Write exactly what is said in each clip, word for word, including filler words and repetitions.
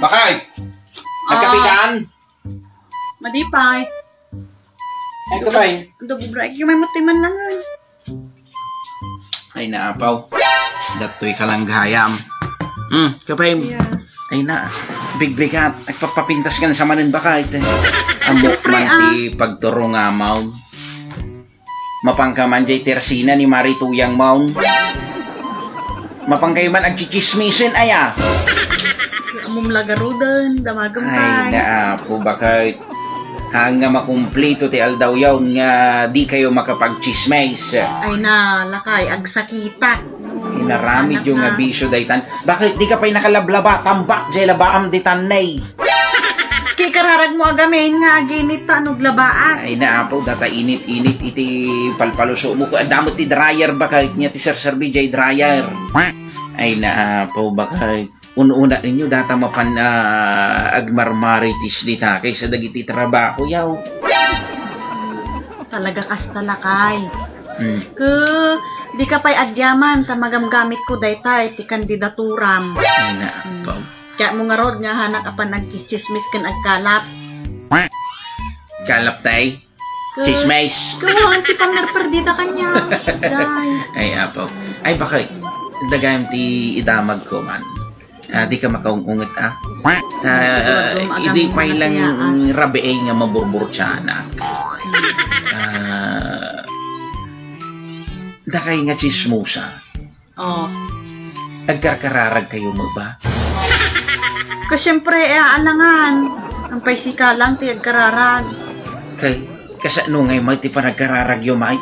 Bakit? Nagkape Ah. saan? Madipay. Ay, kapay. Ando bubra, ay, may matiman lang, eh. Ay, naapaw. Datoy ka lang gayam. Hmm, kapay. Yeah. Ay, na. Bigbigat. Nagpapapintas ka na sa manen bakit, eh. Amo Siyempre, man ah. ti pagturo nga amaw. Mapangka man jay tersina ni Mari Tuyang maun. Mapangkayo man agchichismisen, aya. Amom lagaroden, damagem Ay, kay. naapo, bakit? Haan nga makumplito ti aldaw yaon nga di kayo makapagchismis. Ay na, lakay, agsakitak. Inaramid yo nga Anak na. bisyo daytan. Bakit di ka pa'y nakalablaba? Tambak, jay labaam ditan, nay. Kikararag mo agamin nga aginit ta ano glabaak. Ay, naapaw, data init-init iti palpaluso mo. Adda met ti dryer bakit nga ti serserbi jay dryer. Ay, naapaw, bakit? Ununa inyo data mapan, ah, agmarmaritis dita kaysa dagiti trabaho, yaw. Talaga kasta lakay. Hmm. Ku, di ka pa'y agyaman ta magamgamit ko daytay ti kandidaturam. Ay, naapaw. Kaya mo ngarud nga hanak apan nagchismis ken agkalap. Kalap tay? Ke- Chismis. Kawan ti pangngarperdida kanya. Day. Ay, apo. Ay, bakit? Dagayam ti idamag ko man. Ah, di ka makaung-unget, ah. Ah, Sigurado, idi magamit pay na lang siya, ah. rabiay nga maburbur tiyanak. Ah, dakay nga chismosa. Oh. Agkarkararag kayo mo ba? Ka siyempre, eh, alangan. Ang paisika lang, ti agkararag. Kay, kasano ngay may ti panagkararag yo, may?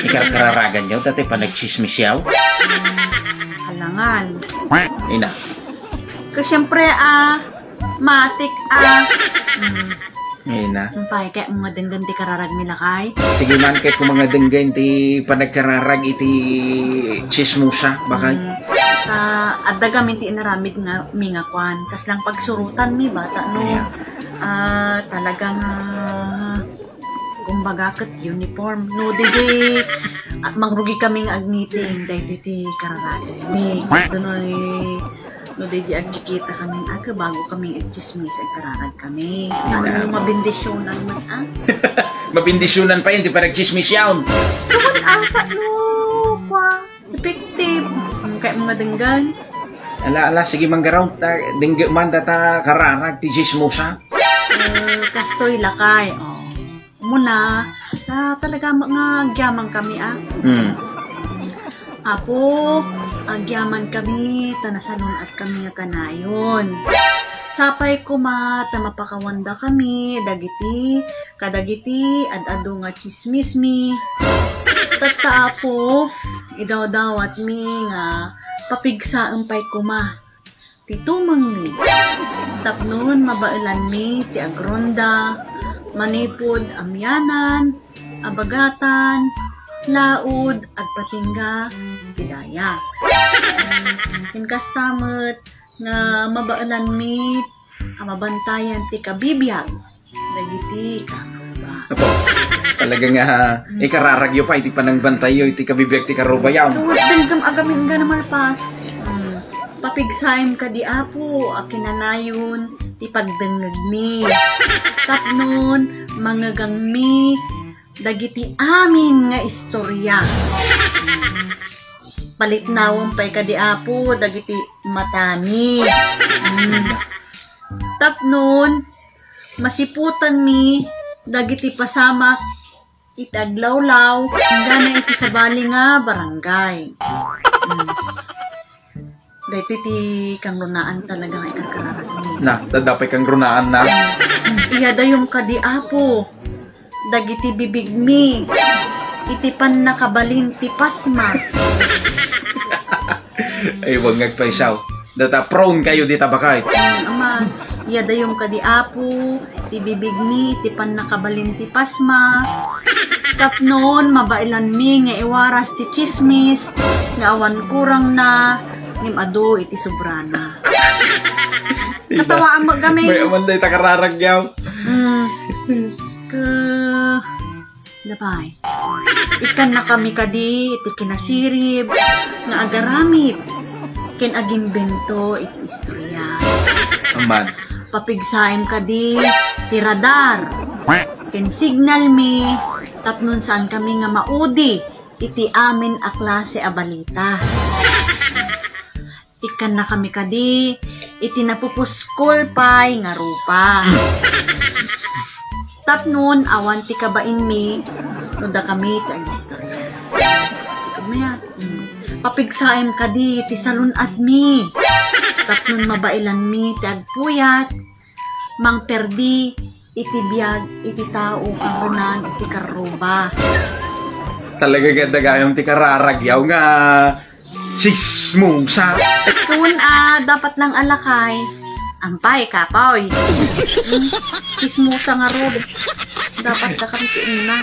Ikarkararagan yo, dati panagchismis yaw? Alangan. Ina. Ka siyempre, ah, matik, ah. Hmm. Ngayon na. Umpay, kaya mo nga denggen ti kararag ni lakay? Sige man, kaya kung mga denggen ti panagkararag iti chismosa, bakay? Mm. Ah, adda gamin ti inaramid nga mi nga kwan. Kaslang pagsurutan mi, bata, no? Ayan. Ah, talagang, ah, kumbaga, ket uniform. No, di, di, ah, mangrugi kami nga agniting, dahil ti kararag mi. Doon, No, di di agkikita kami, aga, bago kami agchismis, agkararag kami. Ayan. Ano, mabendisyonan man, ah? Mabendisyonan pa yun, di pa nagchismis yaon. Kaman ata, no, kwa, effective. Ang kaya mga denggan. Ala, ala, sige, manggaraw, ta, dengge man, data, kararag, ti chismosa. Eh, kastoy lakay, oh. Umuna, ah, talaga ma-, nga agyaman kami, ah. Hmm. Apo, agyaman kami, ta nasalun-at kami nga kanayon. Sapay koma, ta mapakawanda kami, dagiti, kadagiti, ad-adu nga chismis mi. Tatta, Apo, idawdawat mi nga papigsaem pay koma ti tumengmi. Tapnon mabaelanmi ti agronda, manipud Amianan, Abagatan, Laud, agpatingga ti daya. Ken kasta met nga mabaelanmi a mabantayan ti kabibiag dagiti karuba. Apo, talaga nga ikararagyo pay iti panangbantayyo iti kabibiag ti karuba yaon. Tungod denggem agamin nga namalpas. Hmm. Papigsaem kadi, Apo, a kinanayon ti pagdengngegmi. Tapnon mangegangmi dagiti amin nga istorya. Palitnawem pay kadi, Apo, dagiti matami. Hmm. Tapnon masiputanmi dagiti pasamak iti aglawlaw, inggana iti sabali nga barangay. Hmm. Daytoy ti kangrunaan talaga nga ikarkararagmi. Na, dadapay kangrunaan na. Iyadayom kadi, Apo, dagiti bibigmi iti pannakabalin ti pasma. Ay, wag ngagpaisaw. Data prone kayo dita bakay. Mm, ama, iyadayom kadi, Apo, ti bibigmi iti pannakabalin ti pasma. Tapnon, mabaelanmi nga iwaras ti chismis nga awan kurangna, ngem adu iti sobrana. Natawa mo gamin. May aman day takararagyaw. Mm. Ke, Labay. Ikkannakami kadi iti kinasirib nga agaramid ken agimbento iti istorya. Man. Papigsaem kadi ti radar ken signal mi tapno saan kami nga maudi iti amin a klase a balita. Ikkanna kami kadi iti napupuskol pay nga rupa. Tapno awan ti kabainmi no dakami ti agistorya. Mayat, mm. Papigsaem kadi ti salun-atmi. Tapno mabailanmi ti agpuyat, mangperdi iti biag iti tao kangrunan iti karruba. Talaga nga dagayam ti kararagyaw nga sismosa. Kun a dapat lang alakay. Ampay, kapoy. Hmm, sismosa nga rod. Dapat dakam ti una.